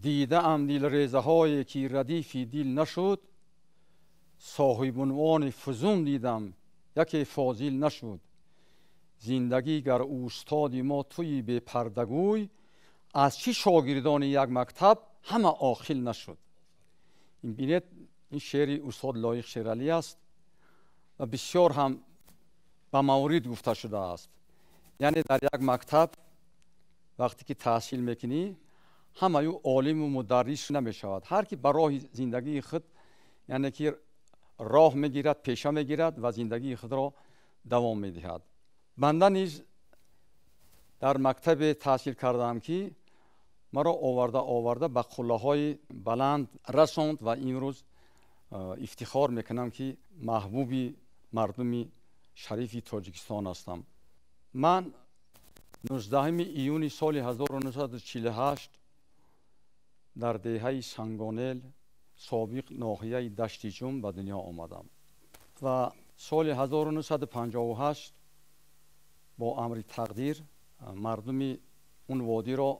Дидаам дилрезаҳое ки радифи дил нашуд, соҳибунвони фузун дидам, яке фозил нашуд. Зиндагӣ гар устоди мо туи бепардагӯй, аз чӣ шогирдони як мактаб ҳама оқил нашуд. Ин бинед, ин шеъри устод Лоиқ Шералӣ аст ва бисёр ҳам ба маврид гуфта шудааст. Яъне дар як мактаб вақте ки таҳсил мекунӣ, ҳамаю олиму мударрис намешавад. Ҳар ки ба роҳи зиндагии худ, яъне ки роҳ мегирад, пеша мегирад ва зиндагии худро давом медиҳад. Банда низ дар мактабе таҳсил кардаам, ки маро оварда оварда ба қуллаҳои баланд расонд ва имрӯз ифтихор мекунам, ки маҳбуби мардуми шарифи Тоҷикистон ҳастам. Ман 19 июни соли 1948 дар деҳаи Сангонел, собиқ ноҳияи Даштиҷум, ба дунё омадам ва соли 1958 бо амри тақдир мардуми он водиро,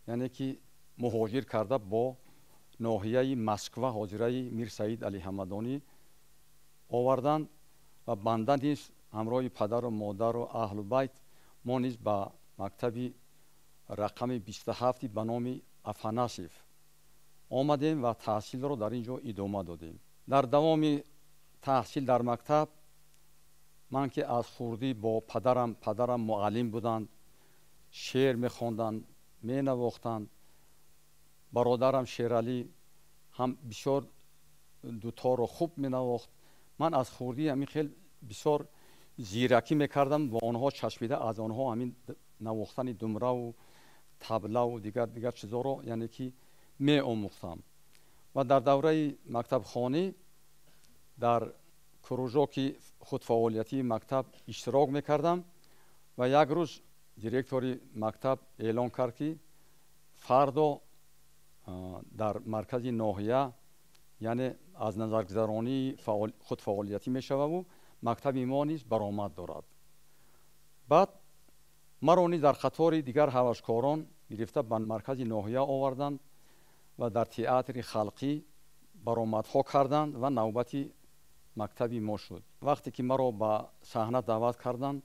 яъне ки муҳоҷир карда, бо ноҳияи Москва, ҳозираи Мирсаид Али Ҳамадонӣ, оварданд ва банда низ ҳамроҳи падару модару аҳлу байт мо низ ба мактаби рақами 27 ба номи Афанасев омадем ва таҳсилро дар ин ҷо идома додем. Дар давоми таҳсил дар мактаб ман, ки аз хурдӣ бо падарам, падарам муаллим буданд, шеър мехонданд, менавохтанд, бародарам Шералӣ ҳам бисёр дуторо хуб менавохт, ман аз хурдӣ ҳамин хел бисёр зиракӣ мекардам, бо онҳо чашпида, аз онҳо ҳамин навохтани думраву таблаву дигар дигар чизоро, яъне ки меомӯхтам. Ва дар давраи мактабхонӣ дар кружоки худфаъолиятии мактаб иштирок мекардам ва як рӯз директори мактаб эълон кард, ки фардо дар маркази ноҳия, яъне аз назаргузаронии худфаъолиятӣ мешававу мактаби мо низ баромад дорад. Баъд маро низ дар қатори дигар ҳавашкорон гирифта ба маркази ноҳия оварданд ва дар театри халқӣ баромадҳо карданд ва навбати мактаби мо шуд. Вақте ки маро ба саҳна даъват карданд,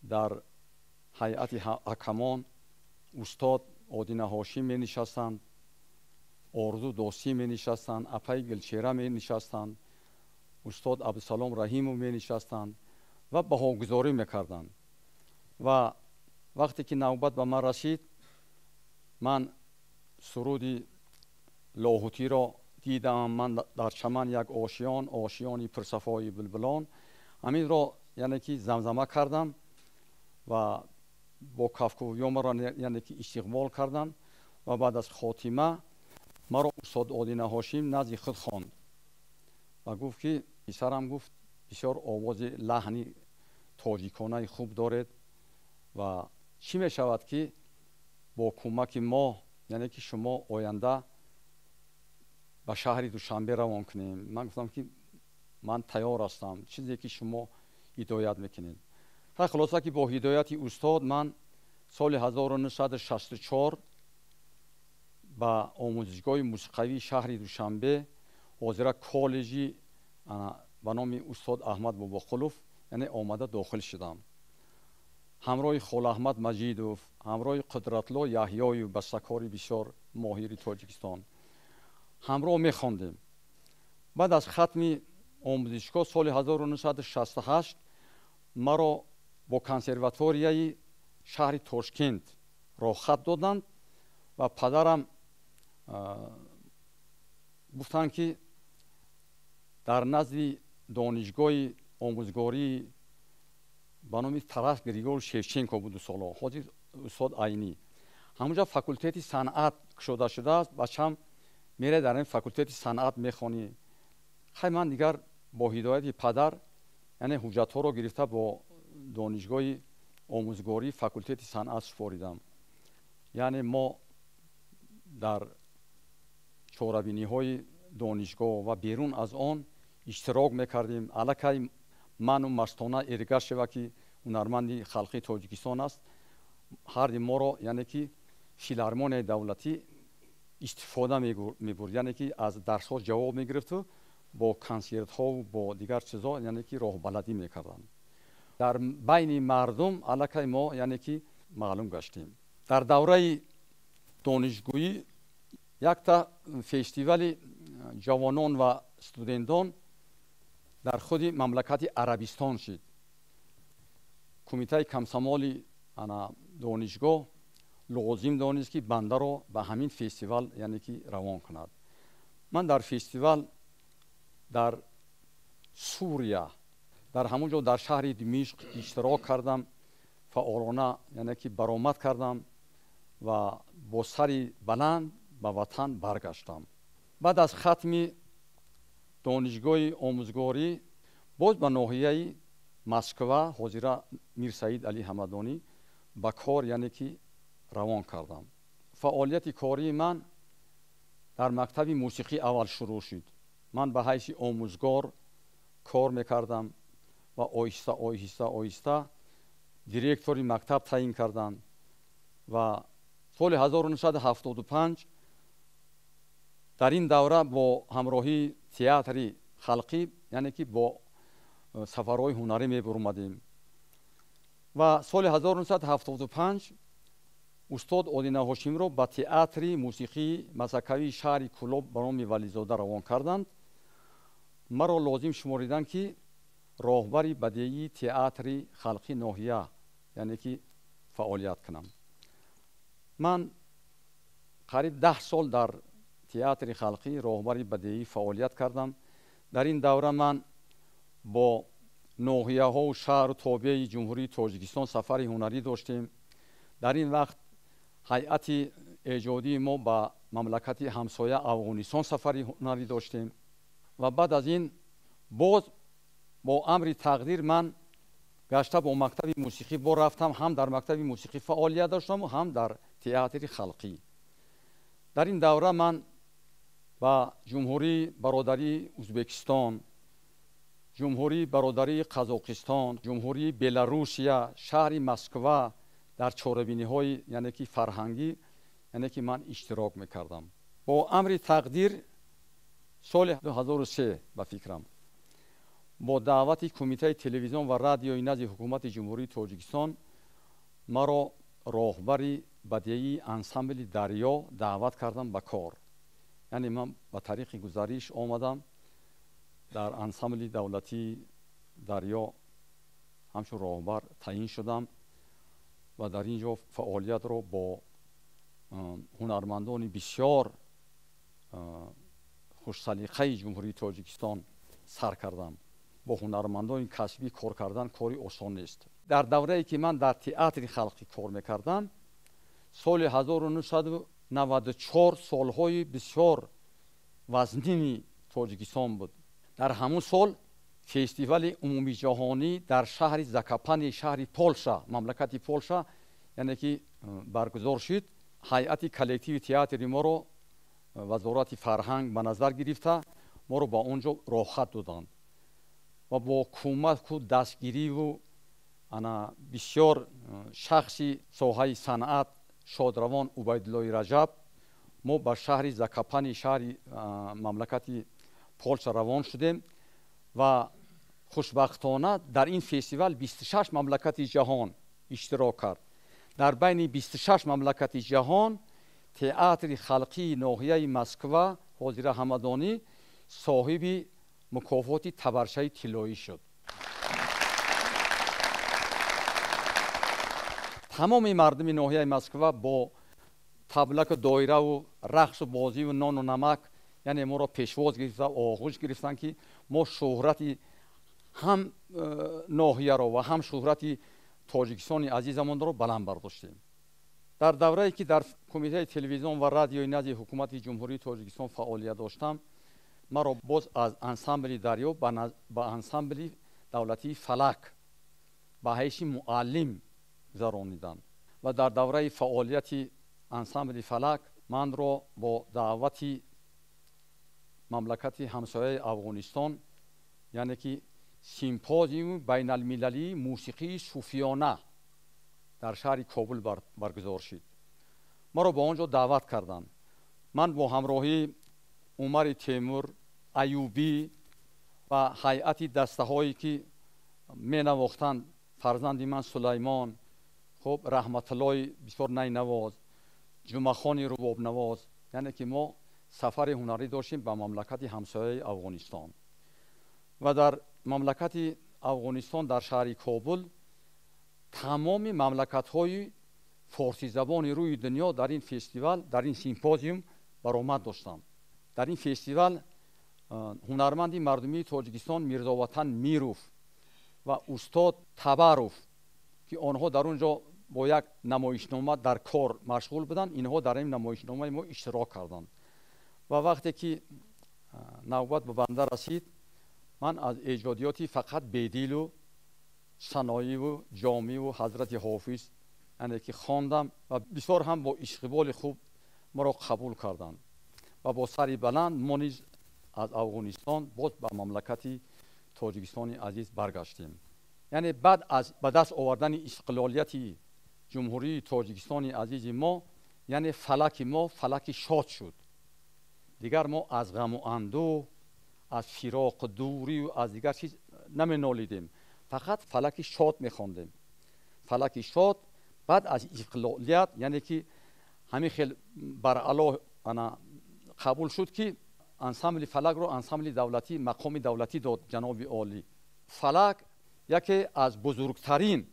дар ҳайати ҳакамон устод Одина Ҳошим менишастанд, Орзу Досӣ менишастанд, апаи Гулчера менишастанд, устод Абдусалом Раҳимов менишастанд ва баҳогузорӣ мекарданд. Ва вақте ки навбат ба ман расид, ман суруди Лоҳутиро «Дидам ман дар чаман як ошиён, ошиёни пурсафои булбулон», ҳаминро, яъне ки замзама кардам ва бо кафкӯбиҳо маро, яъне ки истиқбол карданд. Ва баъд аз хотима маро устод Одина Ҳошим назди худ хонд ва гуфт, ки писарам, гуфт, бисёр овози лаҳни тоҷиконаи хуб доред ва чӣ мешавад, ки бо кӯмаки мо, яъне ки шумо оянда ба шаҳри Душанбе равон кунем. Ман гуфтам, ки ман тайёр ҳастам, чизе ки шумо ҳидоят мекунед. Хулоса, ки бо ҳидояти устод ман соли 1964 ба омӯзишгоҳи мусиқавии шаҳри Душанбе, ҳозира коллеҷи ба номи устод Аҳмад Бобоқулов, яъне омада дохил шудам. Ҳамроҳи Холаҳмад Маҷидов, ҳамроҳи Қудратло Яҳёев, бастакори бисёр моҳири Тоҷикистон, ҳамроҳ мехондем. Баъд аз хатми омӯзишгоҳ соли 1968 маро бо консерваторияи шаҳри Тошкент роҳхат доданд ва падарам гуфтанд, ки дар назди донишгоҳи омӯзгории ба номи Тарас Григорьевич Шевченко буд солҳо, ҳозир устод Айнӣ, ҳамонҷа факултети санъат кушода шудааст, бачам мере дар ин факултети санъат мехонӣ. Хай, ман дигар бо ҳидояти падар, яъне ҳуҷҷатҳоро гирифта, бо донишгоҳи омӯзгорӣ факултети санъат супоридам. Яъне мо дар чорабиниҳои донишгоҳ ва берун аз он иштирок мекардем. Аллакай ману Мастона Эргашева, ки ҳунарманди халқии Тоҷикистон аст, ҳарди моро, яъне ки филармонияи давлатӣ истифода мебурд, яъне ки аз дарсҳо ҷавоб мегирифту бо консертҳову бо дигар чизҳо, яъне ки роҳбаладӣ мекарданд. Дар байни мардум аллакай мо, яъне ки маълум гаштем. Дар давраи донишгӯӣ якта фестивали ҷавонон ва студентон дар худи мамлакати Арабистон шид. Кумитаи комсомоли ана донишгоҳ лозим донист, ки бандаро ба ҳамин фестивал, яъне ки равон кунад. Ман дар фестивал дар Сурия, дар ҳамон ҷо дар шаҳри Димишқ иштирок кардам, фаъолона, яъне ки баромад кардам ва бо сари баланд ба ватан баргаштам. Баъд аз хатми донишгоҳи омӯзгорӣ боз ба ноҳияи Москва, ҳозира Мирсаид Али Ҳамадонӣ, ба кор, яъне ки равон кардам. Фаъолияти кории ман дар мактаби мусиқӣ аввал шурӯъ шуд. Ман ба ҳайси омӯзгор кор мекардам ва оҳиста оҳиста оҳиста директори мактаб таъин карданд ва соли 1975 дар ин давра бо ҳамроҳии театри халқӣ, яъне ки бо сафарҳои ҳунарӣ мебурмадем. Ва соли 1975 устод Одина Ҳошимро ба театри мусиқии масакавии шаҳри Кӯлоб ба номи Вализода равон карданд. Маро лозим шумориданд, ки роҳбари бадеии театри халқи ноҳия, яъне ки фаъолият кунам. Ман қариб 10 сол дар театри халқӣ роҳбари бадеӣ фаъолият кардам. Дар ин давра ман бо ноҳияҳову шаҳру тобеи Ҷумҳурии Тоҷикистон сафари ҳунарӣ доштем. Дар ин вақт ҳайати эҷодии мо ба мамлакати ҳамсоя Афғонистон сафари ҳунарӣ доштем. Ва баъд аз ин боз бо амри тақдир ман гашта бо мактаби мусиқӣ бо рафтам, ҳам дар мактаби мусиқӣ фаъолият доштаму ҳам дар театри халқӣ. Дар ин давра ман ба Ҷумҳурии бародарии Ӯзбекистон, Ҷумҳурии бародарии Қазоқистон, Ҷумҳурии Беларусия, шаҳри Москва дар чорабиниҳои, яъне ки фарҳангӣ, яъне ки ман иштирок мекардам. Бо амри тақдир соли 2003, ба фикрам, бо даъвати Кумитаи телевизион ва радиои назди Ҳукумати Ҷумҳурии Тоҷикистон маро роҳбари бадеии ансамбли Дарё даъват кардам ба кор. Яъне ман ба тариқи гузариш омадам, дар ансамбли давлатии Дарё ҳамчун роҳбар таъин шудам ва дар ин ҷо фаъолиятро бо ҳунармандони бисёр хушсалиқаи Ҷумҳурии Тоҷикистон сар кардам. Бо ҳунармандони касбӣ кор кардан кори осон нест. Дар даврае ки ман дар театри халқӣ кор мекардам, соли 1994 солҳои бисёр вазнини Тоҷикистон буд. Дар ҳамун сол фестивали умумиҷаҳонӣ дар шаҳри Закапани, шаҳри Полша, мамлакати Полша, яъне ки баргузор шуд. Ҳайати коллективи театри моро Вазорати фарҳанг ба назар гирифта, моро ба он ҷо роҳат доданд ва бо кӯмаку дастгириву ана бисёр шахси соҳаи санъат шодравон Убайдуллои Раҷаб мо ба шаҳри Закапани, шаҳри мамлакати Полша равон шудем ва хушбахтона дар ин фестивал 26 мамлакати ҷаҳон иштирок кард. Дар байни 26 мамлакати ҷаҳон театри халқии ноҳияи Москва, ҳозира Ҳамадонӣ, соҳиби мукофоти табаршаи тиллоӣ шуд. Тамоми мардуми ноҳияи Москва бо таблаку доираву рақсу бозиву нону намак, яъне моро пешвоз гирифта, оғӯш гирифтанд, ки мо шӯҳрати ҳам ноҳияро ва ҳам шӯҳрати Тоҷикистони азизамонро баланд бардоштем. Дар даврае ки дар Кумитаи телевизион ва радиои назди Ҳукумати Ҷумҳурии Тоҷикистон фаъолият доштам, маро боз аз ансамбли Дарё ба ансамбли давлатии Фалак ба ҳайси муаллим гузарониданд ва дар давраи фаъолияти ансамбли Фалак манро бо даъвати мамлакати ҳамсояи Афғонистон, яъне ки симпозиуми байналмилалии мусиқии суфиёна дар шаҳри Кобул баргузор шуд, маро ба он ҷо даъват карданд. Ман бо ҳамроҳии Умари Темур, Аюбӣ ва ҳайати дастаҳое ки менавохтанд, фарзанди ман Сулаймон, хуб Раҳматуллои бисёр найнавоз, Ҷумъахони рубобнавоз, яъне ки мо сафари ҳунарӣ доштем ба мамлакати ҳамсояи Афғонистон. Ва дар мамлакати Афғонистон дар шаҳри Кобул тамоми мамлакатҳои форсизабони рӯи дунё дар ин фестивал, дар ин симпозиум баромад доштанд. Дар ин фестивал ҳунарманди мардумии Тоҷикистон Мирзоватан Миров ва устод Табаров, ки онҳо дар он ҷо бо як намоишнома дар кор машғул буданд, инҳо дар ин намоишномаи мо иштирок карданд. Ва вақте ки навбат ба банда расид, ман аз эҷодиёти фақат Бедилу Саноиву Ҷомиву Ҳазрати Ҳофиз яъне ки хондам ва бисёр ҳам бо истиқболи хуб маро қабул карданд ва бо сари баланд мо низ аз Афғонистон боз ба мамлакати Тоҷикистони азиз баргаштем. Яъне баъд аз ба даст овардани истиқлолияти Ҷумҳурии Тоҷикистони азизи мо, яъне фалаки мо фалаки шод шуд. Дигар мо аз ғаму андӯҳ, аз фироқу дурию аз дигар чиз наменолидем, фақат фалаки шод мехондем. Фалаки шод баъд аз истиқлолият, яъне ки ҳамин хел баръало ана қабул шуд ки ансамбли фалакро ансамбли давлатӣ, мақоми давлатӣ дод ҷаноби олӣ. Фалак яке аз бузургтарин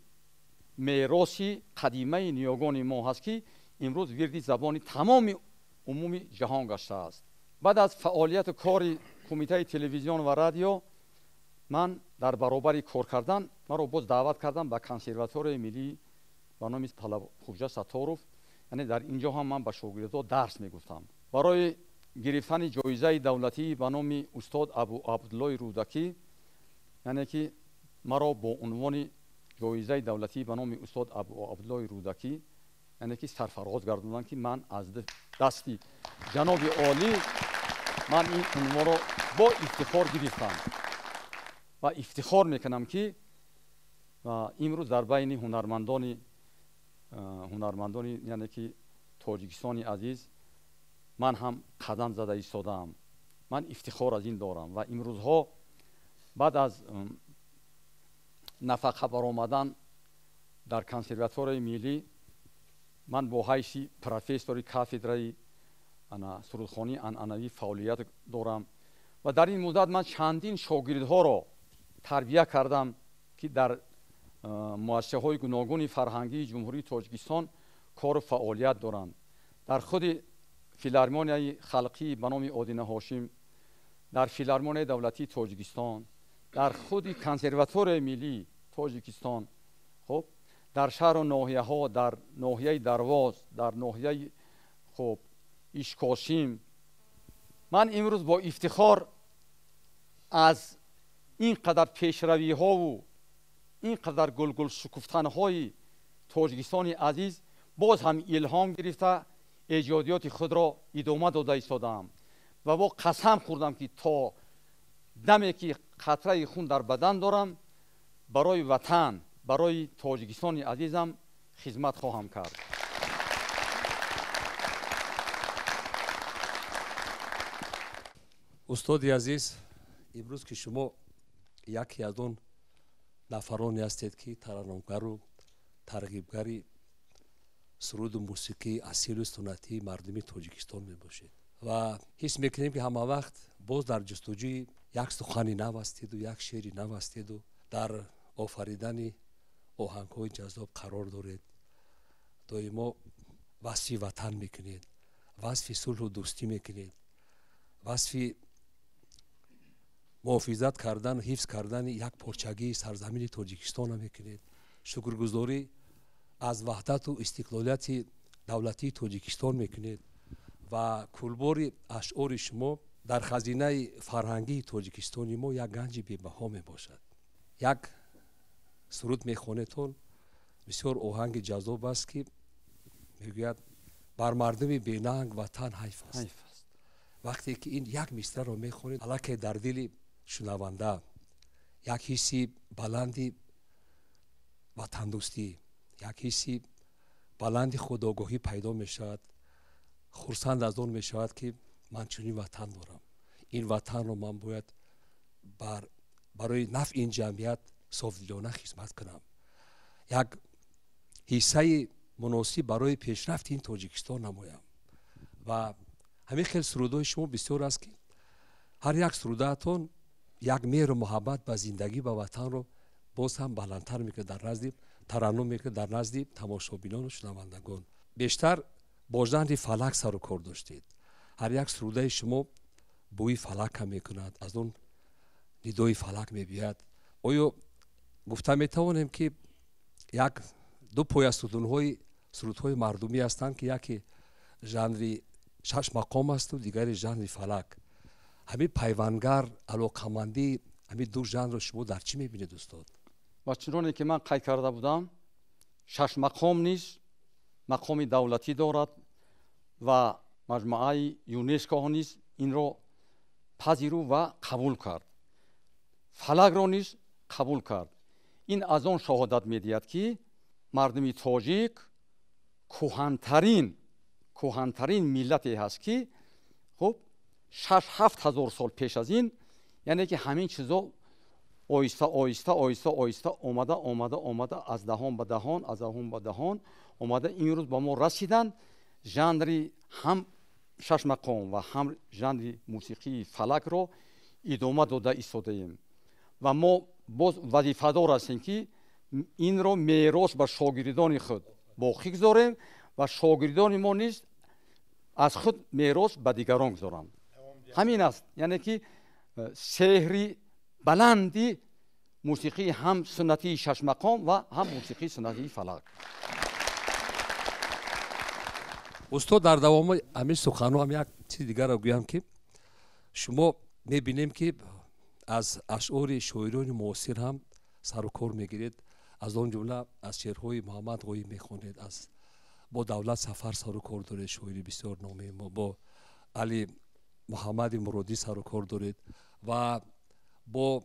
мероси қадимаи ниёгони мо ҳаст ки имрӯз вирди забони тамоми умуми ҷаҳон гаштааст. Баъд аз фаъолияту кори кумитаи телевизион ва радио ман дар баробари кор кардан маро боз даъват кардам ба консерваторияи миллӣ ба номи Талабхуҷа Сатторов. Яъне дар ин ҷо ҳам ман ба шогирдҳо дарс мегуфтам. Барои гирифтани ҷоизаи давлатӣ ба номи устод Абу Абдуллои Рӯдакӣ, яъне ки маро бо унвони ҷоизаи давлатӣ ба номи устод Абу Абдуллои Рӯдакӣ, яъне ки сарфароз гардонданд ки ман аз дасти ҷаноби олӣ ман ин унвонро бо ифтихор гирифтам ва ифтихор мекунам ки имрӯз дар байни ҳунармандони яъне ки Тоҷикистони азиз ман ҳам қадам зада истодаам. Ман ифтихор аз ин дорам ва имрӯзҳо баъд аз нафақа баромадан дар консерваторияи миллӣ ман бо ҳайси профессори кафедраи сурудхонии анъанавӣ фаъолият дорам ва дар ин муддат ман чандин шогирдҳоро тарбия кардам ки дар муассисаҳои гуногуни фарҳангии Ҷумҳурии Тоҷикистон кору фаъолият доранд. Дар худи филармонияи халқӣ ба номи Одина Ҳошим, дар филармонияи давлатии Тоҷикистон, дар худи консерваторияи миллии Тоҷикистон, хуб дар шаҳру ноҳияҳо, дар ноҳияи Дарвоз, дар ноҳияи хуб Ишкошим. Ман имрӯз бо ифтихор аз ин қадар пешравиҳову ин қадар гулгулшукуфтанҳои Тоҷикистони азиз боз ҳам илҳом гирифта эҷодиёти худро идома дода истодаам ва бо қасам хӯрдам ки то даме ки қатраи хун дар бадан дорам барои ватан, барои Тоҷикистони азизам хизмат хоҳам кард. Устоди азиз, имрӯз ки шумо яке аз он нафароне ҳастед ки тараннумгару тарғибгари суруду мусиқии асилу суннатии мардуми Тоҷикистон мебошед ва ҳис мекунем ки ҳама вақт боз дар ҷустуҷӯи як сухани нав ҳастеду як шеъри нав ҳастеду дар офаридани оҳангҳои ҷаззоб қарор доред. Доимо васфи ватан мекунед, васфи сулҳу дӯстӣ мекунед, васфи муҳофизат кардан, ҳифз кардани як порчагии сарзамини Тоҷикистонро мекунед, шукргузорӣ аз ваҳдату истиқлолияти давлатии Тоҷикистон мекунед ва кулбори ашъори шумо дар хазинаи фарҳангии Тоҷикистони мо як ганҷи бебаҳо мебошад. Як суруд мехонедтон, бисёр оҳанги ҷаззоб аст ки мегӯяд бар мардуми бенанг ватан ҳайф аст. Вақте ки ин як мисраро мехонед, аллакай дар дили шунаванда як ҳисси баланди ватандӯстӣ, як ҳисси баланди худогоҳӣ пайдо мешавад. Хурсанд аз он мешавад, ки ман чунин ватан дорам, ин ватанро ман бояд барои нафъи ин ҷамъият софдилона хизмат кунам, як ҳиссаи муносиб барои пешрафти ин Тоҷикистон намоям. Ва ҳамин хел сурудҳои шумо бисёр аст, ки ҳар як сурудаатон як меҳру муҳаббат ба зиндагӣ, ба ватанро боз ҳам баландтар мекунад, дар назди тараннум мекунад, дар назди тамошобинону шунавандагон. Бештар бо жанри фалак сару кор доштед. Ҳар як сурудаи шумо бӯи фалак ҳам мекунад, аз он нидои фалак мебиёяд. Оё гуфта метавонем, ки як ду поя сутунҳои сурудҳои мардумӣ ҳастанд, ки яке жанри шаш мақом асту дигари жанри фалак? Ҳамин пайвандгар, алоқамандии ҳамин ду жанрро шумо дар чӣ мебинед, устод? Ва чуноне ки ман қайд карда будам, шаш мақом низ мақоми давлатӣ дорад ва маҷмӯаи ЮНЕСКО низ инро пазиру ва қабул кард, фалакро низ қабул кард. Ин аз он шаҳодат медиҳад, ки мардуми тоҷик кӯҳантарин миллате ҳаст, ки хуб 6-7 ҳазор сол пеш аз ин, яъне ки ҳамин чизо оҳиста оҳиста оҳиста оҳиста омада омада омада аз даҳон ба даҳон, аз даҳон ба даҳон омада имрӯз ба мо расиданд. Жанри ҳам шаш мақом ва ҳам жанри мусиқии фалакро идома дода истодаем ва мо боз вазифадор ҳастем, ки инро мерос ба шогирдони худ боқӣ гузорем ва шогирдони мо низ аз худ мерос ба дигарон гузоранд. Ҳамин аст, яъне ки сеҳри баланди мусиқии ҳам суннатии шашмақом ва ҳам мусиқии суннатии фалак. Устод, дар давоми ҳамин суханҳо ҳам як чизи дигарро гӯям, ки шумо мебинем, ки аз ашъори шоирони муосир ҳам сару кор мегиред, аз он ҷумла аз шеърҳои Муҳаммад Ғоиб мехонед, аз бо Давлат Сафар сару кор доред, шоири бисёр номии мо, бо Али Муҳаммади Муродӣ сару кор доред ва бо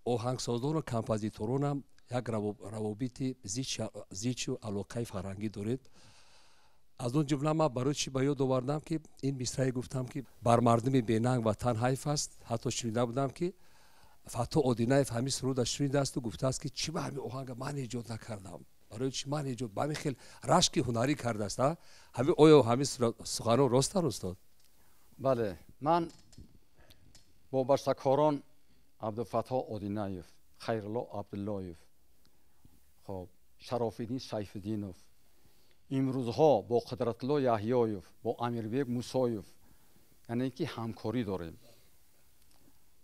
оҳангсозону композиторонам як равобити зичу алоқаи фарҳангӣ доред. Аз он ҷумла ман барои чӣ ба ёд овардам, ки ин мисрае гуфтам, ки бар мардуми бенанг ватан ҳайф аст. Ҳатто шунида будам, ки Фаттоҳ Одинаев ҳамин суруда шунидаасту гуфтааст, ки чӣ ба ҳамин оҳанга ман эҷод накардам, барои чӣ ман эҷод, ба ҳамин хел рашки ҳунарӣ кардааст. Ҳамин оё ҳамин суханон ростанд, устод? Бале, ман бо бастакорон Абдуфаттоҳ Одинаев, Хайрулло Абдуллоев, хоб Шарофиддин Сайфиддинов, имрӯзҳо бо Қудратулло Яҳёев, бо Амирбек Мусоев, яъне ки ҳамкорӣ дорем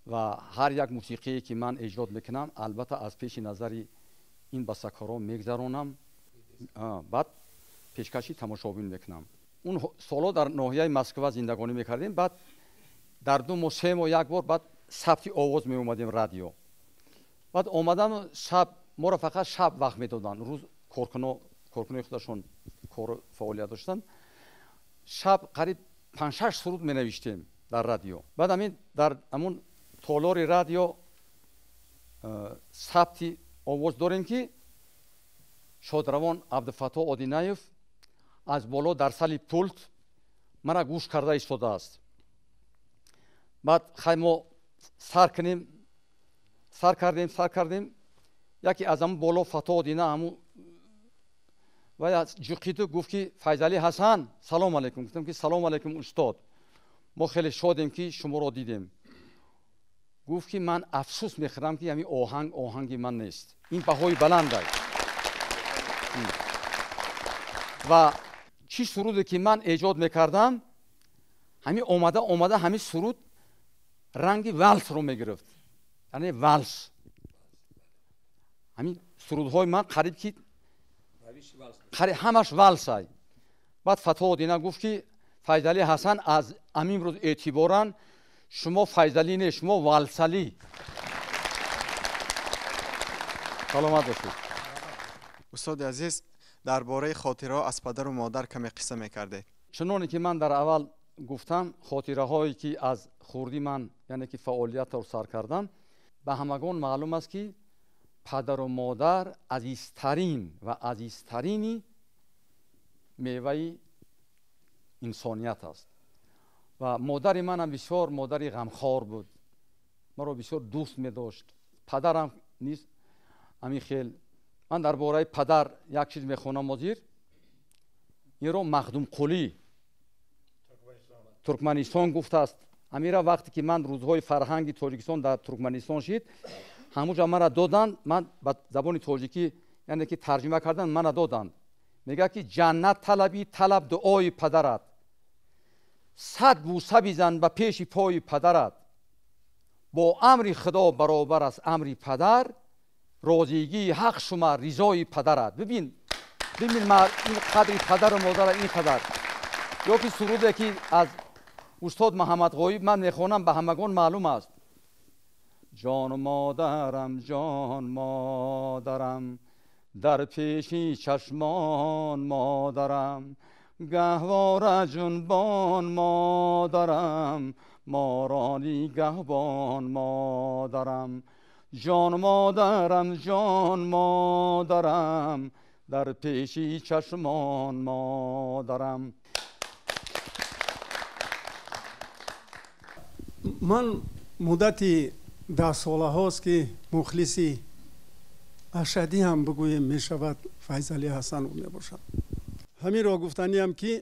ва ҳар як мусиқие ки ман эҷод мекунам, албатта аз пеши назари ин бастакорон мегзаронам, баъд пешкаши тамошобин мекунам. Он солҳо дар ноҳияи Москва зиндагонӣ мекардем, баъд дар 2 моҳ 3 моҳ як бор баъд сабти овоз меомадем радио. Баъд омадан шаб моро фақат шаб вақт медоданд, рӯз коркунои худашон кору фаъолият доштанд. Шаб қариб 5-6 суруд менавиштем дар радио. Баъд ҳамин дар ҳамун толори радио сабти овоз дорем, ки шодравон Абдуфаттоҳ Одинаев аз боло дар сали пулт мара гӯш карда истодааст. Баъд хай мо сар кунем, сар кардем, сар кардем, яке аз ҳамун боло Фаттоҳ Одина ҳамун ва ҷуқиду гуфт, ки Файзалӣ Ҳасан, салом алайкум. Гуфтам, ки салом алайкум, устод, мо хеле шодем, ки шуморо дидем. Гуфт, ки ман афсӯс мехӯрам, ки ҳамин оҳанг оҳанги ман нест, ин баҳои баланд аст. Ва чӣ суруде ки ман эҷод мекардам, ҳамин омада омада ҳамин суруд ранги валсро мегирифт, яъне валс. Ҳамин сурудҳои ман қариб ки ҳамаш валсай. Баъд Фаттоҳ Одина гуфт, ки Файзалӣ Ҳасан, аз ҳамин рӯз эътиборан шумо Файзалӣ не, шумо Валсалӣ. Саломат бошед. Устоди азиз, дар бораи хотираҳо аз падару модар каме қисса мекардед. Чуноне ки ман дар аввал гуфтам, хотираҳое ки аз хурдӣ ман, яъне ки фаъолиятро сар кардам, ба ҳамагон маълум аст, ки падару модар азизтарин ва азизтарини меваи инсоният аст. Ва модари манам бисёр модари ғамхор буд, маро бисёр дӯст медошт. Падарам низ ҳамин хел. Ман дар бораи падар як чиз мехонам ҳозир. Инро Махдумқулӣ Туркманистон гуфтааст. Ҳамира вақте ки ман рӯзҳои фарҳанги Тоҷикистон дар Туркманистон шид, ҳамуҷа мара доданд, ман ба забони тоҷикӣ яъне ки тарҷума кардан мана доданд. Мегӯяд ки ҷаннат талабӣ, талаб дуои падарат, 100 бӯса бизан ба пеши пои падарат, бо амри Худо баробар аст амри падар, розигии ҳақ шума ризои падарат. Бибин, бибин ин қадри падару модара ин қадар. Ё ки суруде ки аз устод Муҳаммад Ғоиб ман мехонам, ба ҳамагон маълум аст. Ҷон модарам, ҷон модарам, дар пеши чашмон модарам, гаҳвора ҷунбон модарам, моро нигаҳбон модарам, ҷон модарам, ҷон модарам, дар пеши чашмон модарам. Ман муддати 10 солаҳост ки мухлиси ашадӣ ҳам бигӯем мешавад Файзалӣ Ҳасанов мебошад. Ҳаминро гуфтаниям ки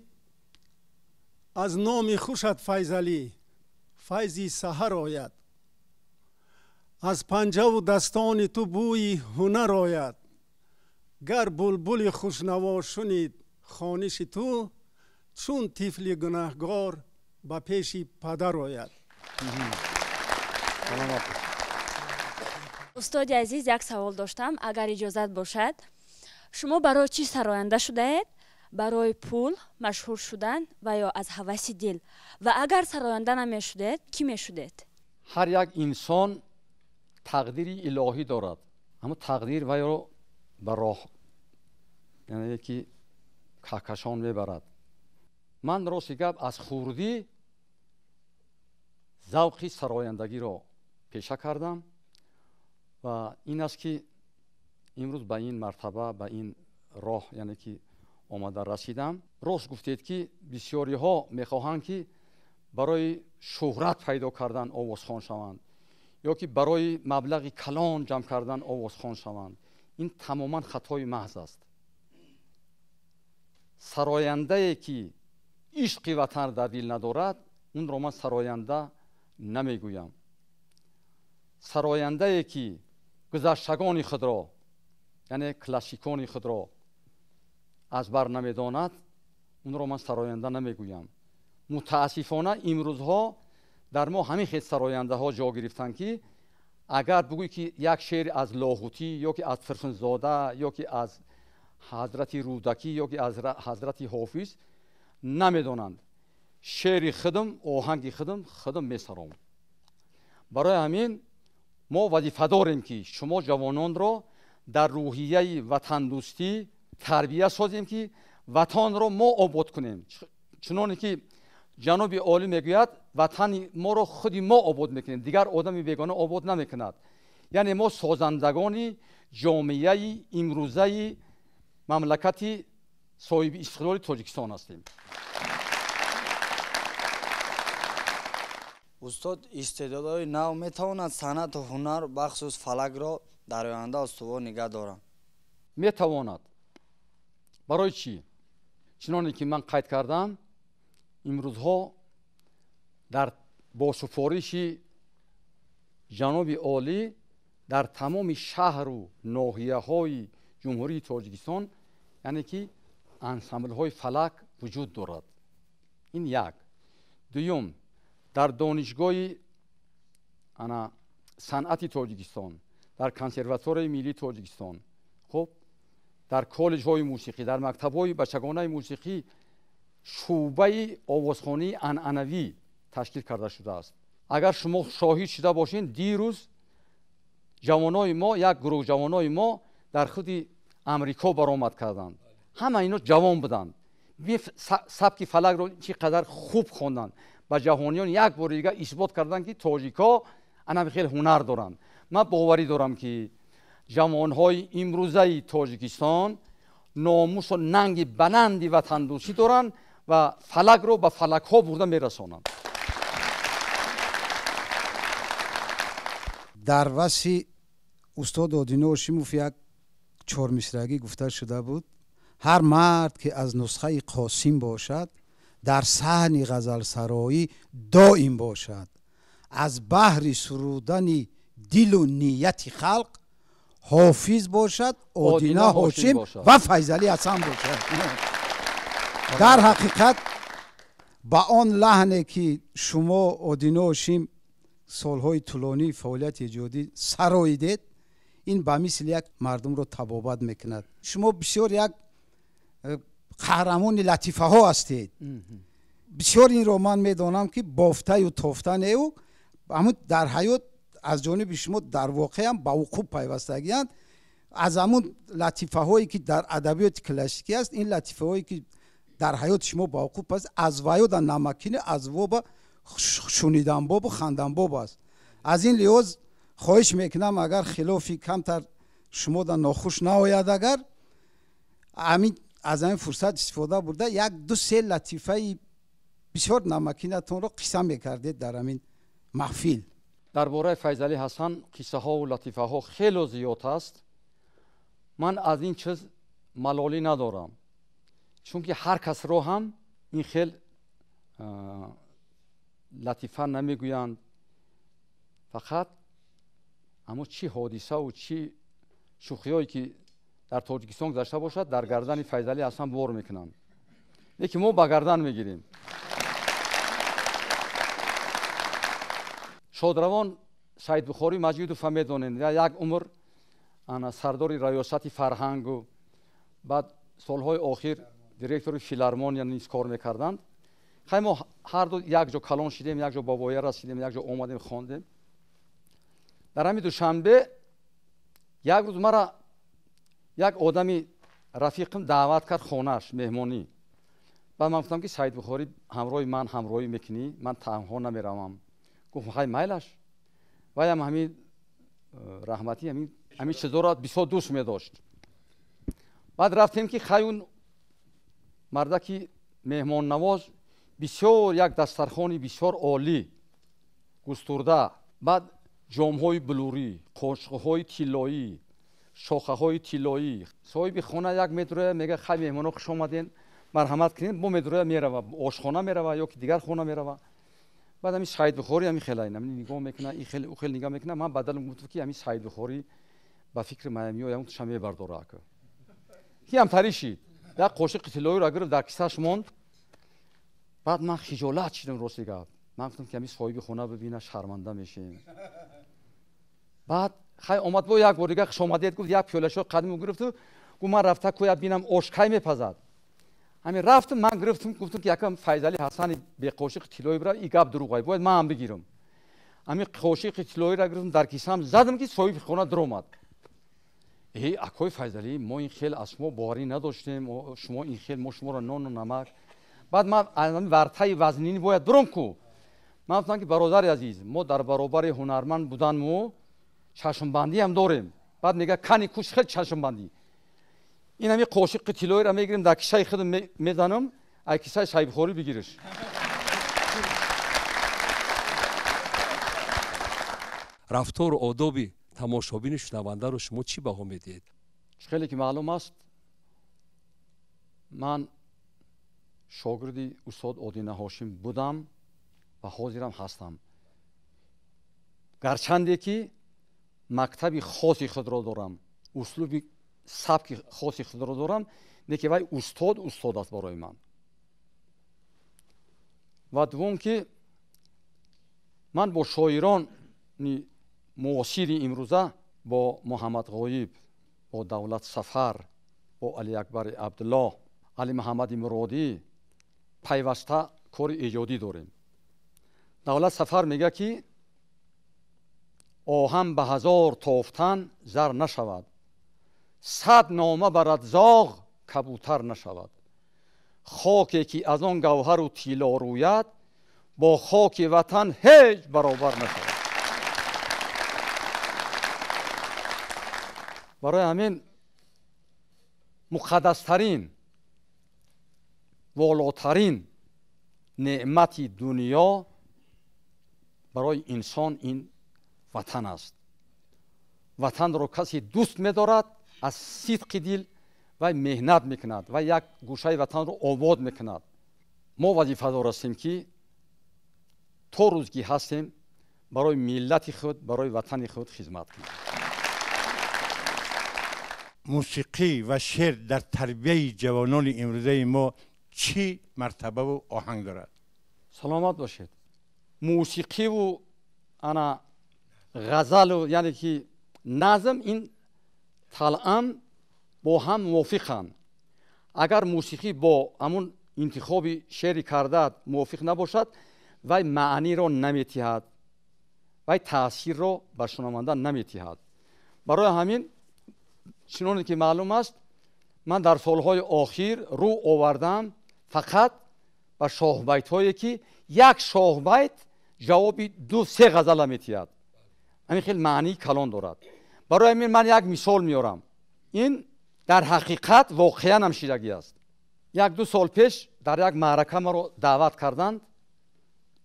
аз номи хушат Файзалӣ файзи саҳар ояд, аз панҷаву дастони ту бӯи ҳунар ояд, гар булбули хушнаво шунид хониши ту, чун тифли гунаҳгор ба пеши падар ояд. Устоди азиз, як савол доштам, агар иҷозат бошад. Шумо барои чӣ сароянда шудаед? Барои пул, машҳур шудан ва ё аз ҳаваси дил? Ва агар сароянда намешудед, кӣ мешудед? Ҳар як инсон тақдири илоҳӣ дорад, аммо тақдир вайро ба роҳ, яъне ки каҳкашон мебарад. Ман рости гап аз хурдӣ завқи сарояндагиро пеша кардам ва ин аст ки имрӯз ба ин мартаба, ба ин роҳ, яъне ки омада расидам. Рост гуфтед ки бисёриҳо мехоҳанд ки барои шӯҳрат пайдо кардан овозхон шаванд ё ки барои маблағи калон ҷамъ кардан овозхон шаванд. Ин тамоман хатои маҳз аст. Сарояндае ки ишқи ватан дар дил надорад, унро ман сароянда намегӯям. Сарояндае ки гузаштагони худро, яъне классикони худро аз бар намедонад, унро ман сароянда намегӯям. Мутаассифона имрӯзҳо дар мо ҳамин хел сарояндаҳо ҷо гирифтанд ки агар бигӯй ки як шеър аз Лоҳутӣ ё ки аз Фирхунзода ё ки аз ҳазрати Рӯдакӣ ё ки аз ҳазрати Ҳофиз намедонанд. Шеъри худам, оҳанги худам, худам месаром. Барои ҳамин мо вазифа дорем ки шумо ҷавононро дар рӯҳияи ватандӯстӣ тарбия созем ки ватанро мо обод кунем. Чуноне ки ҷаноби олӣ мегӯяд, ватани моро худи мо обод мекунем, дигар одами бегона обод намекунад. Яъне мо созандагони ҷомеаи имрӯзаи мамлакати соҳиби истиқлоли Тоҷикистон ҳастем. Устод, истеъдодҳои нав метавонад санъату ҳунар, бахусус фалакро дар оянда устувор нигаҳ доранд? Метавонад. Барои чӣ? Чуноне ки ман қайд кардам, имрӯзҳо дар бо супориши ҷаноби олӣ дар тамоми шаҳру ноҳияҳои ҷумҳурии Тоҷикистон, яъне ки ансамблҳои фалак вуҷуд дорад. Ин як. Дуюм, дар донишгоҳи санъати Тоҷикистон, дар консерваторияи миллии Тоҷикистон, хуб, дар коллеҷҳои мусиқӣ, дар мактабҳои бачагонаи мусиқӣ шӯъбаи овозхонии анъанавӣ ташкил карда шудааст. Агар шумо шоҳид шуда бошед, дирӯз ҷавонои мо, як гурӯҳ ҷавонои мо дар худи Амрико баромад карданд. Ҳама ино ҷавон буданд. Сабки фалакро чӣ қадар хуб хонданд. Ба ҷаҳониён як бори дигар исбот карданд ки тоҷикҳо анами хеле ҳунар доранд. Ман боварӣ дорам ки ҷавонҳои имрӯзаи Тоҷикистон номусу нанги баланди ватандӯстӣ доранд Ва фалакро ба фалакҳо бурда мерасонанд. Дар васфи устод Одино Ҳошимов як чормисрагӣ гуфта шуда буд: ҳар мард ки аз нусхаи Қосим бошад, дар саҳни ғазалсароӣ доим бошад, аз баҳри сурудани дилу нияти халқ ҳофиз бошад, Одина Ҳошим ва Файзалӣ Ҳасан бошад. Дар ҳақиқат ба он лаҳне ки шумо Одино Ҳошим солҳои тӯлонии фаъолияти эҷодӣ сароидед, ин ба мисли як мардумро табобат мекунад. Шумо бисёр як қаҳрамони латифаҳо ҳастед. Бисёр инро ман медонам ки бофтаю тофтанеу ҳамун дар ҳаёт аз ҷониби шумо дар воқеам ба вуқӯъ пайвастагианд. Аз ҳамун латифаҳое ки дар адабиёти классикӣ аст, ин латифаҳое ки дар ҳаёти шумо ба вуқӯъ пайваст, аз ваёда намакини, аз воба шуниданбобу ханданбоб аст. Аз ин лиҳоз хоҳиш мекунам, агар хилофи камтар шумода нохуш наояд, агар аз ҳамин фурсат истифода бурда як ду се латифаи бисёр намакинатонро қисса мекардед дар ҳамин маҳфил. Дар бораи Файзалӣ Ҳасан қиссаҳову латифаҳо хело зиёд аст. Ман аз ин чиз малолӣ надорам, чунки ҳар касро ҳам ин хел латифа намегӯянд. Фақат аммо чӣ ҳодисаву чӣ шӯхиҳое ки дар Тоҷикистон гузашта бошад, дар гардани Файзалӣ Ҳасан бор мекунанд, лекин мо ба гардан мегирем. Шодравон Саидбухорӣ Маҷидовро медонем, як умр сардори раёсати фарҳангу баъд солҳои охир директори филармония низ кор мекарданд. Хай мо ҳарду якҷо калон шидем, якҷо ба воя расидем, якҷо омадем, хондем. Дар ҳамин Душанбе як рӯз мара як одами рафиқам даъват кард хонааш меҳмонӣ. Баъд ман гуфтам ки Саидбухорӣ ҳамроҳи ман ҳамроҳӣ мекунӣ, ман танҳо намеравам. Гуфт хай майлаш. Ваям ҳамин раҳматӣ ҳамин чизоро бисёр дӯст медошт. Баъд рафтем ки хай он мардаки меҳмоннавоз бисёр як дастархони бисёр олӣ густурда, баъд ҷомҳои булурӣ, қошуқҳои тиллоӣ, шохаҳои тиллоӣ. Соҳиби хона як медроя мега хай меҳмоно хуш омаден, марҳамат кунед. Бо медроя мерава, ошхона мерава ё ки дигар хона мерава. Баъд ҳамин Саидбухорӣ ҳамин хела нигоҳ мекунад, ин хел ӯ хел нигоҳ мекунад. Ман бадалам гуфтам ки ҳамин Саидбухорӣ ба фикри маямиё ягон туша мебардора. Ки ҳамтарӣ шид, як қошиқи тиллоиро гирифт дар кисаш монд. Баъд ман хиҷолат шидам, рости гап. Ман гуфтам ки ҳамин соҳиби хона бибина шарманда мешем. Баъд хай омад бо як бор дига хуш омадед гуфт, як пиёлашо қадиму гирифту гуфт ман рафта кӯя бинам ош кай мепазад. Ҳамин рафтам, ман гирифтам, гуфтам ки якам Файзалӣ Ҳасани беқошиқи тиллоӣ бирав, и гап дурӯғай, бояд ман ҳам бигирам. Ҳамин қошиқи тиллоиро гирифтам, дар кисам задам ки соҳиби хона дуромад. Э акои Файзалӣ, мо ин хел аз шумо боварӣ надоштем, шумо ин хел, мо шуморо нону намак. Баъд ман аз вартаи вазнинӣ бояд биром ку. Ман гуфтам ки бародари азиз, мо дар баробари ҳунарманд буданмо чашмбандӣ ҳам дорем. Баъд мега кани куш хел чашмбандӣ. Ин ҳамин қошиқи тиллоиро мегирем, дар кисаи худам мезанам, ай кисаи Саидбухорӣ бигириш. Рафтору одоби тамошобини шунавандаро шумо чӣ баҳо медиҳед? Хеле ки маълум аст, ман шогирди устод Одина Ҳошим будам ва ҳозирам ҳастам. Гарчанде ки мактаби хоси худро дорам, услуби сабки хоси худро дорам, лекин вай устод устод аст барои ман. Ва дуввум ки ман бо шоирони муосири имрӯза, бо Муҳаммад Ғоиб, бо Давлат Сафар, бо Алиакбари Абдуллоҳ, Али Муҳаммади Муродӣ пайваста кори эҷодӣ дорем. Давлат Сафар мегӯяд ки оҳан ба ҳазор тофтан зар нашавад, сад нома барад зоғ кабутар нашавад. Хоке ки аз он гавҳару тилло рӯяд, бо хоки ватан ҳеҷ баробар нашавад. Барои ҳамин муқаддастарин Волотарин неъмати дунё барои инсон ин ватан аст. Ватанро касе дӯст медорад, аз сидқи дил вай меҳнат мекунад ва як гӯшаи ватанро обод мекунад. Мо вазифадор ҳастем, ки то рӯз ки ҳастем, барои миллати худ, барои ватани худ хизмат кунем. Мусиқӣ ва шеър дар тарбияи ҷавонони имрӯзаи мо чӣ мартабаву оҳанг дорад? Саломат бошед. Мусиқиву ана ғазалу, яъне ки назм, ин талъам бо ҳам мувофиқанд. Агар мусиқӣ бо ҳамун интихоби шеъри кардаат мувофиқ набошад, вай маъниро наметиҳад, вай таъсирро ба шунаванда наметиҳад. Барои ҳамин, чуноне ки маълум аст, ман дар солҳои охир рӯ овардам фақат ба шоҳбайтҳое, ки як шоҳбайт ҷавоби ду се ғазала метиҳад. Ҳамин хел маънии калон дорад. Барои ҳамин ман як мисол меорам. Ин дар ҳақиқат воқеан ҳам шидагӣ аст. Як ду сол пеш дар як маърака маро даъват карданд,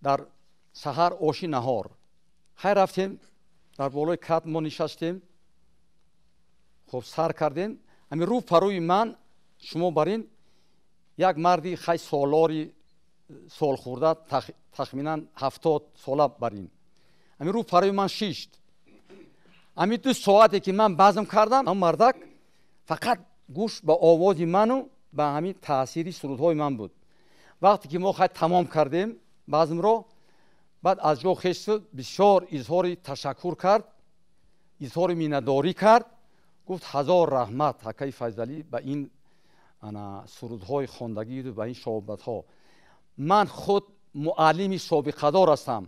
дар саҳар оши наҳор. Хайр, рафтем, дар болои кат мо нишастем, хоб сар кардем. Ҳамин рӯ парӯи ман, шумо бар ин як марди хай солори солхӯрда, тахминан 70 сола бар ин, ҳамин рӯ парӯи ман шишт. Ҳамин 2 соате ки ман базм кардам, ҳам мардак фақат гӯш ба овози ману ба ҳамин таъсири сурудҳои ман буд. Вақте ки мо хай тамом кардем базмро, баъд аз ҷо хест, бисёр изҳори ташаккур кард, изҳори миннатдорӣ кард, гуфт: ҳазор раҳмат, ҳакаи Файзалӣ, ба ин ана сурудҳои хондагию ба ин шоҳбатҳо. Ман худ муаллими собиқадор ҳастам.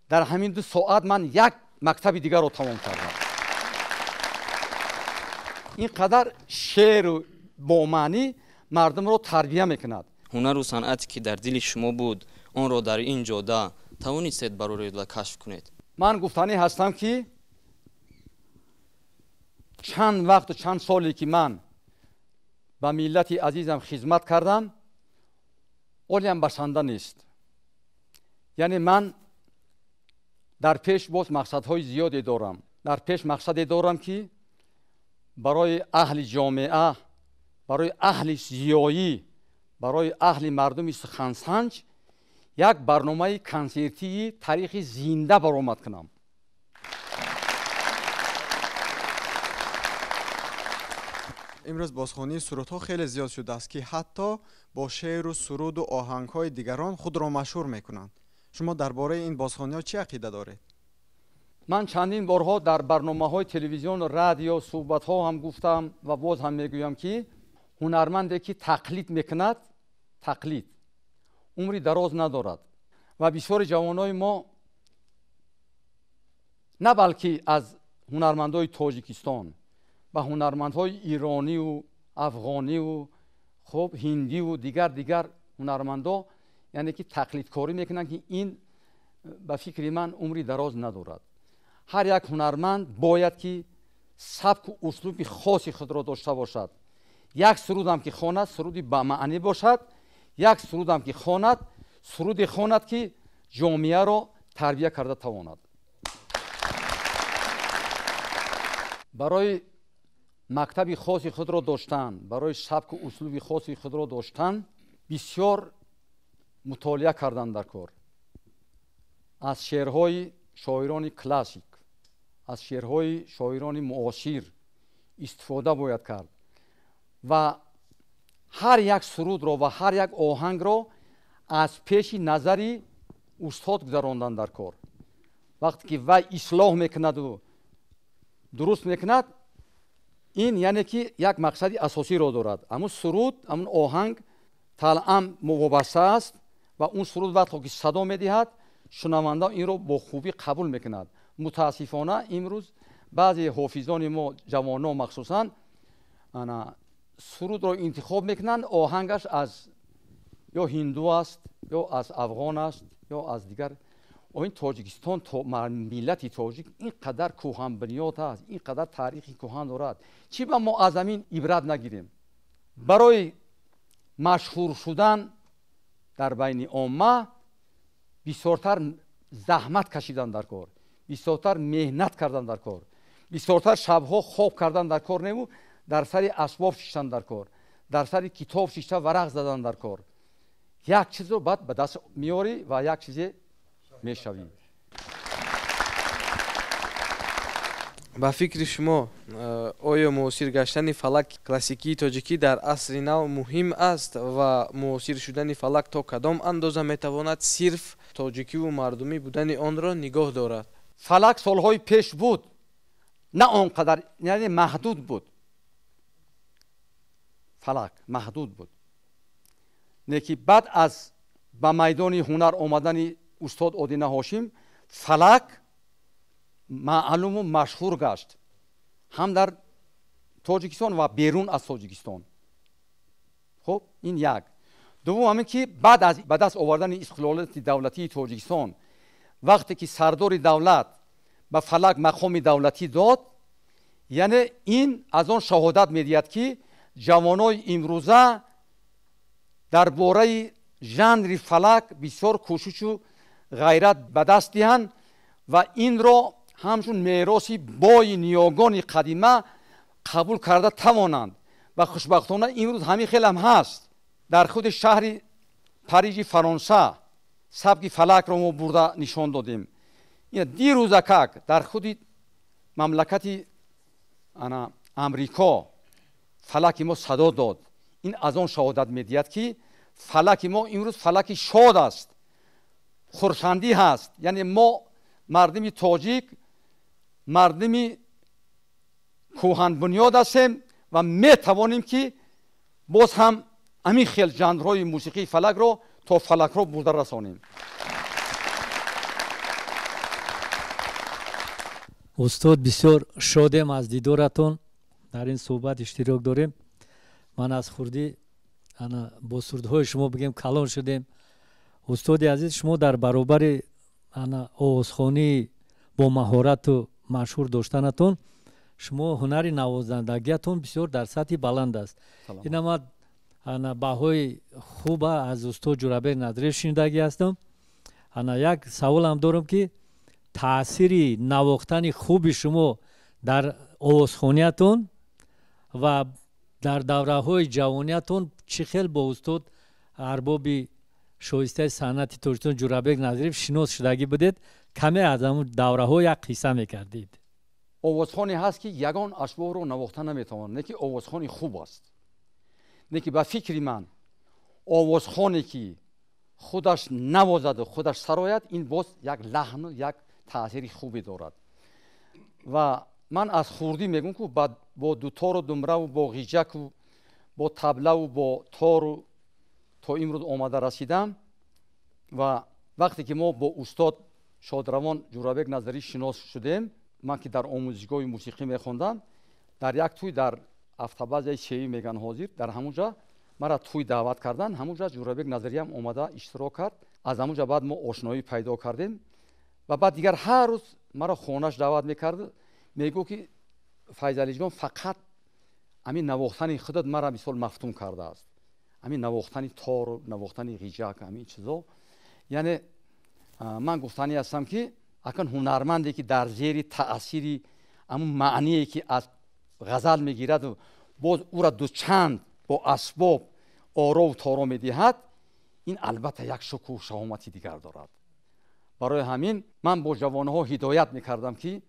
Дар ҳамин 2 соат ман як мактаби дигарро тамом кардам. Ин қадар шеъру бо маънӣ мардумро тарбия мекунад. Ҳунару санъате ки дар дили шумо буд, онро дар ин ҷода тавонистед бароред ва кашф кунед? Ман гуфтанӣ ҳастам, ки чанд вақту чанд соле ки ман ба миллати азизам хизмат кардам, олиам басанда нест. Яъне ман дар пеш боз мақсадҳои зиёде дорам. Дар пеш мақсаде дорам, ки барои аҳли ҷомеа, барои аҳли зиёӣ, барои аҳли мардуми сухансанҷ як барномаи консертии таърихи зинда баромад кунам. Имрӯз бозхонии сурудҳо хеле зиёд шудааст, ки ҳатто бо шеъру суруду оҳангҳои дигарон худро машҳур мекунанд. Шумо дар бораи ин бозхониҳо чӣ ақида доред? Ман чандин борҳо дар барномаҳои телевизиону радио, суҳбатҳо ҳам гуфтам ва боз ҳам мегӯям, ки ҳунарманде ки тақлид мекунад, тақлид умри дароз надорад. Ва бисёри ҷавонои мо на балки аз ҳунармандои Тоҷикистон, ба ҳунармандҳои ирониву афғониву хуб ҳиндиву дигар дигар ҳунармандо, яъне ки тақлидкорӣ мекунанд, ки ин ба фикри ман умри дароз надорад. Ҳар як ҳунарманд бояд ки сабку услуби хоси худро дошта бошад. Як сурудам ки хонад, суруди ба маънӣ бошад, як сурудам ки хонад, суруде хонад, ки ҷомеаро тарбия карда тавонад. Барои мактаби хоси худро доштан, барои сабку услуби хоси худро доштан бисёр мутолиа кардан дар кор. Аз шеърҳои шоирони классик, аз шеърҳои шоирони муосир истифода бояд кард ва ҳар як сурудро ва ҳар як оҳангро аз пеши назари устод гузарондан дар кор. Вақте ки вай ислоҳ мекунаду дуруст мекунад, ин яъне ки як мақсади асосиро дорад. Ҳамун суруд, ҳамун оҳанг талъам вобаста аст ва он суруд вақте ки садо медиҳад, шунаванда инро бо хубӣ қабул мекунад. Мутаассифона, имрӯз баъзе ҳофизони мо, ҷавонон махсусан, ана сурудро интихоб мекунанд, оҳангаш аз ё ҳинду аст, ё аз афғон аст, ё аз дигар. Ин Тоҷикистон, миллати тоҷик ин қадар кӯҳанбунёд аст, ин қадар таърихи кӯҳан дорад, чӣ ба мо аз ҳамин ибрат нагирем? Барои Машҳур шудан дар байни омма бисёртар заҳмат кашидан дар кор, бисёртар меҳнат кардан дар кор, бисёртар шабҳо хоб кардан дар кор неву дар сари асбоб шиштан дар кор, дар сари китоб шишта варақ задан дар кор. Як чизро баъд ба даст меорӣ ва як чизе мешавӣ. Ба фикри шумо, оё муосир гаштани фалак классикии тоҷикӣ дар асри нав муҳим аст ва муосир шудани фалак то кадом андоза метавонад сирф тоҷикиву мардумӣ будани онро нигоҳ дорад? Фалак солҳои пеш буд, на он қадар, яъне маҳдуд буд. Фалак маҳдуд буд. Не ки баъд аз ба майдони ҳунар омадани устод Одина Ҳошим фалак маълуму машҳур гашт ҳам дар Тоҷикистон ва берун аз Тоҷикистон. Хуб, ин як. Дуввум ҳамин ки баъд аз ба даст овардани истиқлолияти давлатии Тоҷикистон, вақте ки сардори давлат ба фалак мақоми давлатӣ дод, яъне ин аз он шаҳодат медиҳад, ки ҷавонои имрӯза дар бораи жанри фалак бисёр кӯшишу ғайрат ба даст диҳанд ва инро ҳамчун мероси бои ниёгони қадима қабул карда тавонанд. Ва хушбахтона имрӯз ҳамин хел ҳам ҳаст. Дар худи шаҳри Парижи Фаронса сабки фалакро мо бурда нишон додем. Дирӯзакак дар худи мамлакати Амрико фалаки мо садо дод. Ин аз он шаҳодат медиҳад, ки фалаки мо имрӯз фалаки шод аст, хурсандӣ ҳаст. Яъне мо мардуми тоҷик мардуми кӯҳанбунёд ҳастем ва метавонем, ки боз ҳам ҳамин хел жанрҳои мусиқии фалакро то фалакро бурда расонем. Устод, бисёр шодем аз дидоратон, дар ин суҳбат иштирок дорем. Ман аз хурдӣ бо сурдҳои шумо бигем калон шудем. Устоди азиз, шумо дар баробари овозхонӣ бо маҳорату машҳур доштанатон, шумо ҳунари навозандагиятон бисёр дар сатҳи баланд аст. Ина ман баҳои хуба аз устод Ҷурабек Назриев шунидагӣ ҳастам. Як саволам дорам, ки таъсири навохтани хуби шумо дар овозхониятон ва дар давраҳои ҷавониятон чӣ хел бо устод арбоби шоистаи санъати Тоҷикистон Ҷурабек Назриев шинос шудагӣ будед? Каме аз ҳамун давраҳо як қисса мекардид. Овозхоне ҳаст, ки ягон асбобро навохта наметавонад, не ки овозхони хуб аст. Не ки ба фикри ман овозхоне, ки худаш навозаду худаш сарояд, ин боз як лаҳну як таъсири хубе дорад. Ва ман аз хурдӣ мегӯм, ку бо дутору думраву бо ғиҷаку бо таблаву бо тору то имрӯз омада расидам. Ва вақте ки мо бо устод шодравон Ҷурабек Назарӣ шинос шудем, ман ки дар омӯзишгоҳи мусиқӣ мехондам, дар як тӯй дар автобазаи сеюм меган ҳозир, дар ҳамун ҷа мара тӯй даъват кардан, ҳамун ҷа Ҷурабек Назариям омада иштирок кард. Аз ҳамун ҷа баъд мо ошноӣ пайдо кардем ва баъд дигар ҳар рӯз маро хонаш даъват мекард. Мегӯ, ки Файзалиҷон, фақат ҳамин навохтани худат мара мисол мафтун кардааст, ҳамин навохтани тору навохтани ғиҷак, ҳамин чизо. Яъне ман гуфтанӣ ҳастам, ки акн ҳунарманде, ки дар зери таъсири ҳамун маъние, ки аз ғазал мегираду боз ӯра дучанд бо асбоб орову торо медиҳад, ин албатта як шукӯҳу шаҳомати дигар дорад. Барои ҳамин ман бо ҷавонҳо ҳидоят мекардам, ки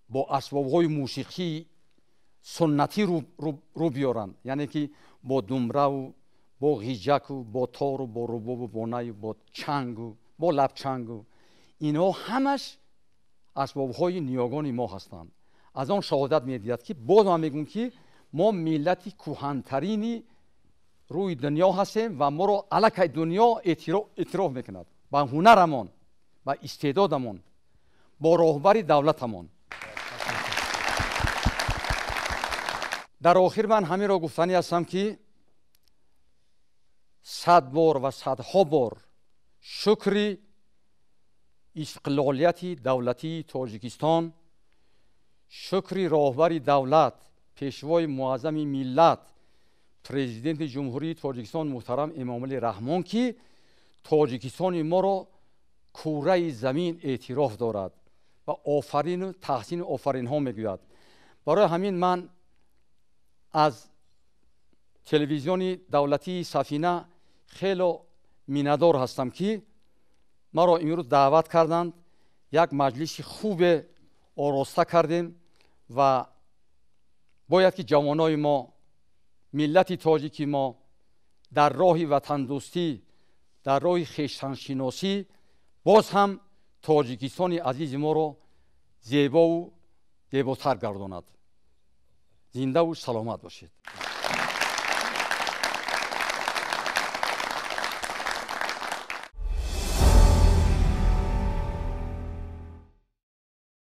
бо асбобҳои мусиқии суннатӣ рӯ биёранд, яъне ки бо думраву бо ғиҷаку бо тору бо рубобу бо наю бо чангу бо лабчангу, инҳо ҳамаш асбобҳои ниёгони мо ҳастанд. Аз он шаҳодат медиҳад, ки боз ман мегӯм, ки мо миллати кӯҳантарини рӯи дунё ҳастем ва моро аллакай дунё эътироф мекунад ба ҳунарамон, ба истеъдодамон, бо роҳбари давлатамон. Дар охир ман ҳаминро гуфтанӣ ҳастам, ки 100 бор ва садҳо бор шукри истиқлолияти давлатии Тоҷикистон, шукри роҳбари давлат, пешвои муаззами миллат, Президенти Ҷумҳурии Тоҷикистон муҳтарам Эмомалӣ Раҳмон, ки Тоҷикистони моро кураи замин эътироф дорад ва офарину таҳсину офаринҳо мегӯяд. Барои ҳамин ман аз телевизиони давлатии Сафина хело миннатдор ҳастам, ки маро имрӯз даъват карданд. Як маҷлиси хубе ороста кардем ва бояд ки ҷавонои мо, миллати тоҷики мо дар роҳи ватандӯстӣ, дар роҳи хештаншиносӣ боз ҳам Тоҷикистони азизи моро зебову зеботар гардонад. Зиндаву саломат бошед.